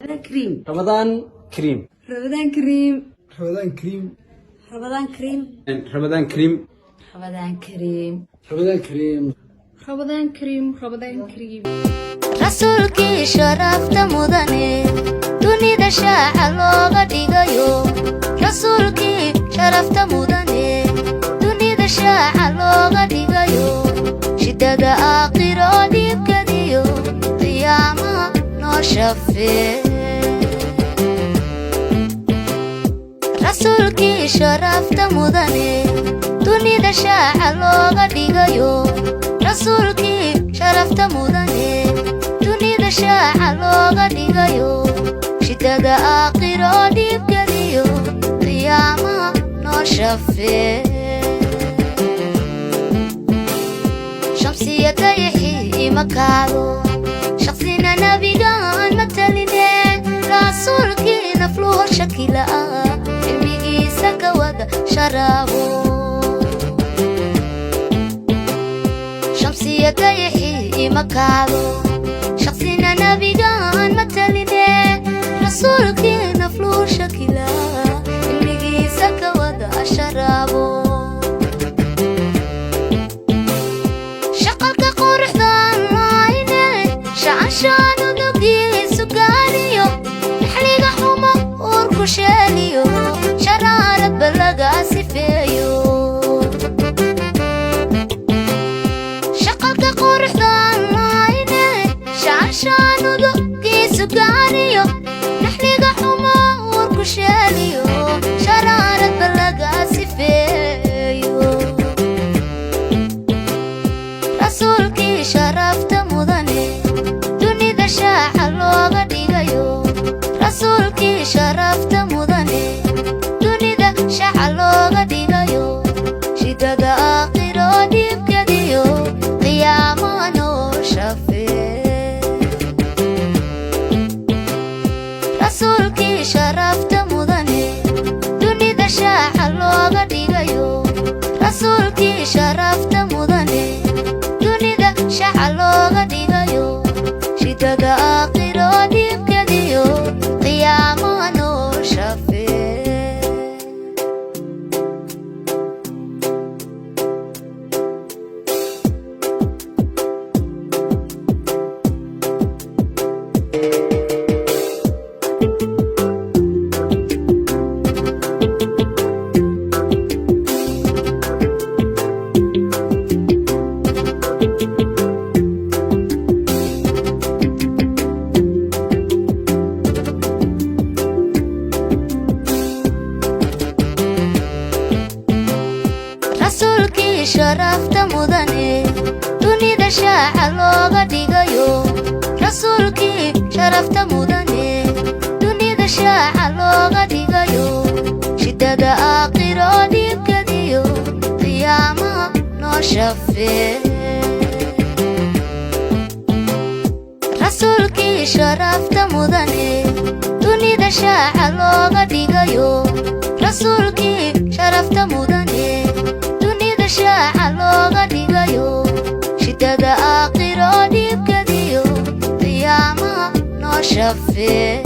Kariim. Ramadaan Kariim. Ramadaan Kariim. Ramadaan Kariim. Ramadaan Kariim. Ramadaan Kariim. Ramadaan Kariim. Ramadaan Kariim. Ramadaan Kariim, Ramadaan Kariim. Rasuulkii sharafta mudane, dunida shaaca looga dhigayo. Rasuulkii sharafta mudane, dunida shaaca looga dhigayo. Shidada aakhiro dhiibkadiyo qiyaamaha noo shafee. Rasuulkii sharafta mudane, dunida shaaca looga dhigayo. Rasuulkii sharafta mudane, dunida shaaca looga dhigayo. Shidada aakhiro dhiibkadiyo qiyaamaha noo shafee. Shamsiya dayaxii ima kaado, shaqsina nabigaan mataline. Rasuulkii nafluho shakila cilmigiisa ka wada sharaabo. Shamsiya dayaxii ima kaado, shaqsina nabigaan mataline. Rasuulkii nafluhu shakila cilmigiisa ka wada sharaabo. Shaqalka quruxdan lahayne, shacanshaan unugiisu gaariyo. Naxliga xumo uurku sheeliyo, sharaarad balaga sifeeyo. Shaqalka quruxdan lahayne, shacanshaan unugiisu gaariyo. Naxliga xumo uurku sheeliyo, sharaarad balaga sifeeyo. Rasuulkii sharafta mudane, dunida shaaca looga dhigayo. Rasuulkii sharafta mudane, dunida shaaca looga dhigayo. Shidada aakhiro dhiibkadiyo qiyaamaha noo shafee. Rasuulkii sharafta mudane, dunida shaaca looga dhigayo. Rasuulkii sharafta mudane, dunida shaaca looga dhigayo. Shidada aakhiro dhiibkadiyo qiyaamaha noo shafee. Rasuulkii sharafta mudane, dunida shaaca looga dhigayo. Rasuulkii sharafta mudane, dunida shaaca looga dhigayo. Shidada aakhiro dhiibkadiyo qiyaamaha noo shafee. Rasuulkii sharafta mudane, dunida shaaca looga dhigayo. Rasuulkii sharafta mudane, dunida shaaca looga dhigayo. Shidada aakhiro dhiibkadiyo qiyaamaha noo shafee.